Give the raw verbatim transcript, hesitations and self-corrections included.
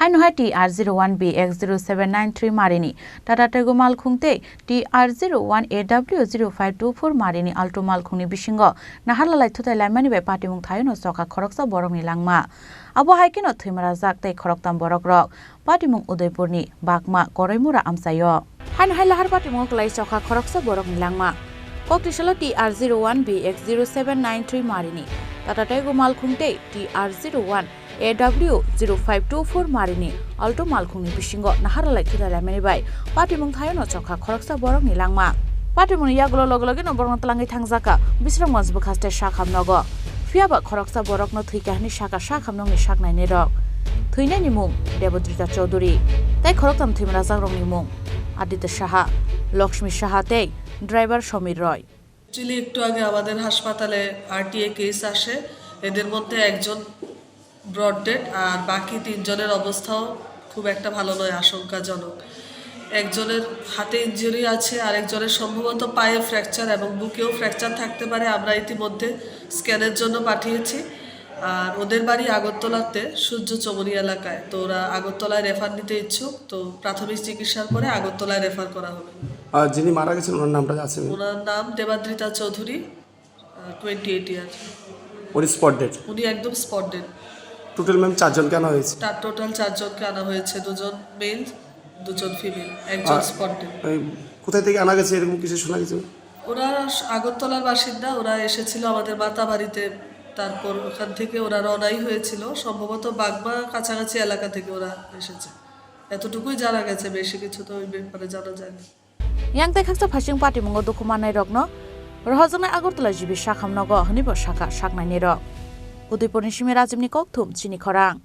Haino hai T R zero one B X zero seven nine three marini Tata Tiggo malkhung tei T R zero one A W zero five two four marini Alto malkhungni bisingo naharlalai thutai laimani bai patimung thaiono chokha khoroksa borokni langma. Abo hai kheno thwimrajak tei khoroktam borokrok patimung Udaipurni Bagma Koraimura amchaio. Haino hai lahar patimungo kwlai chokha khoroksa borokni langma. Koktisalo T R zero one B X zero seven nine three marini Tata Tiggo malkhung tei T R zero one A W zero five two four marini Alto malkhungni bisingo naharlalai thutai laimani bai patimung thaiono chokha khoroksa borokni langma. Patimungni yagulo loge logeno borokno twlangwi thangjakha Bisramganj bwkhaste sakham nogo. Phiyaba khoroksa borokno thwikha hwnwi sakha sakham nokni saknainirok. Thwinaini mung Debodrita Chaudhury tei khoroktham thwimrajakrokni mung Aditya Saha, Lakshmi Saha tei driver Samir Roy. Actually একটু আগে আমাদের হাসপাতালে RTI case আসে। এদের মধ্যে একজন broad dead, আর বাকি তিনজনের অবস্থাও খুব একটা ভালো নয়, আশঙ্কাজনক। একজনের হাতে ইনজুরি আছে, আরেকজনের সম্ভবত পায়ে ফ্র্যাকচার এবং বুকেও ফ্র্যাকচার থাকতে পারে। আমরা ইতিমধ্যে স্ক্যানের জন্য পাঠিয়েছি। আর ওদের বাড়ি আগরতলাতে সূর্য চমনি এলাকায়, তো ওরা আগরতলায় রেফার নিতে ইচ্ছুক। তো প্রাথমিক চিকিৎসার পরে আগরতলায় রেফার করা হবে। আর যিনি মারা গেছেন, ওনার নামটা আছে? ওনার নাম দেবাদ্রিতা চৌধুরী, টোয়েন্টি এইট ইয়ার। উনি স্পট ডেড? উনি একদম স্পট ডেড। টোটাল, ম্যাম, চারজনকে আনা হয়েছে? তার টোটাল চারজনকে আনা হয়েছে, দুজন মেল, দুজন ফিমেল, একজন আর স্পট ডেড। এই কোথায় থেকে আনা গেছে, এরকম কিছু শোনা গেছে? ওরা আগরতলার বাসিন্দা, ওরা এসেছিল আমাদের মাতাবাড়িতে, তারপর ওখান থেকে ওরা রওনাই হয়েছিল, সম্ভবত বাগমা কাছাকাছি এলাকা থেকে ওরা এসেছে, এতটুকুই জানা গেছে, বেশি কিছু তো ওই ব্যাপারে জানা যায়নি। Yang tei khaksa phasing patimungo dukhu mannairokno rohorjaknai Agartala G B sakham nogo hwnwibo sakha saknainirok. Udaipurni simi Rajibni kokthum chini khorang.